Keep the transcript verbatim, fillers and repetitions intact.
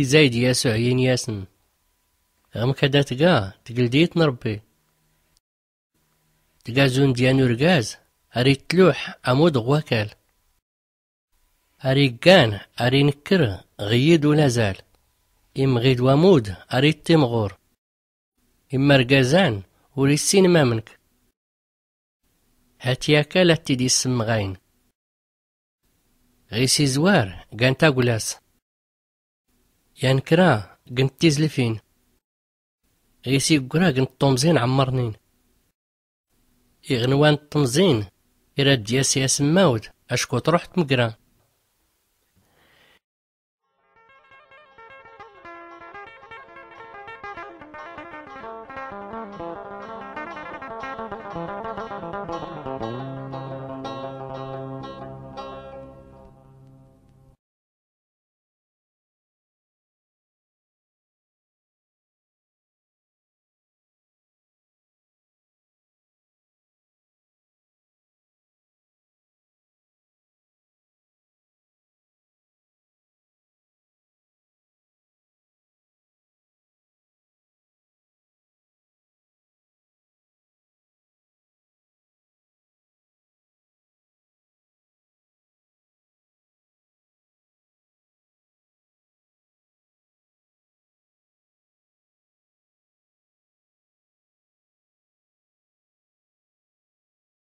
Izayd yasuɛ ini-asn, ɣmk ad-tga tgldit n-rbbi? Tga zund yan urgaz ar-itlux amud ɣ-wakal, ar-iggan ar-inkr ɣ-iyid ulazal, imɣid wamud ar-ittimɣur, imrgazan ur-issin mamnk. Hat-i akal ad-t-id-issmɣayn. Ɣis izwar gan taglas, yan kra gn-ttizlfin. Ɣis iggra gn-ttumẓin ɛmmrnin. Iɣnwan n-ttumẓin, irad-d-yas yasmmawt acku truḥ tmgra.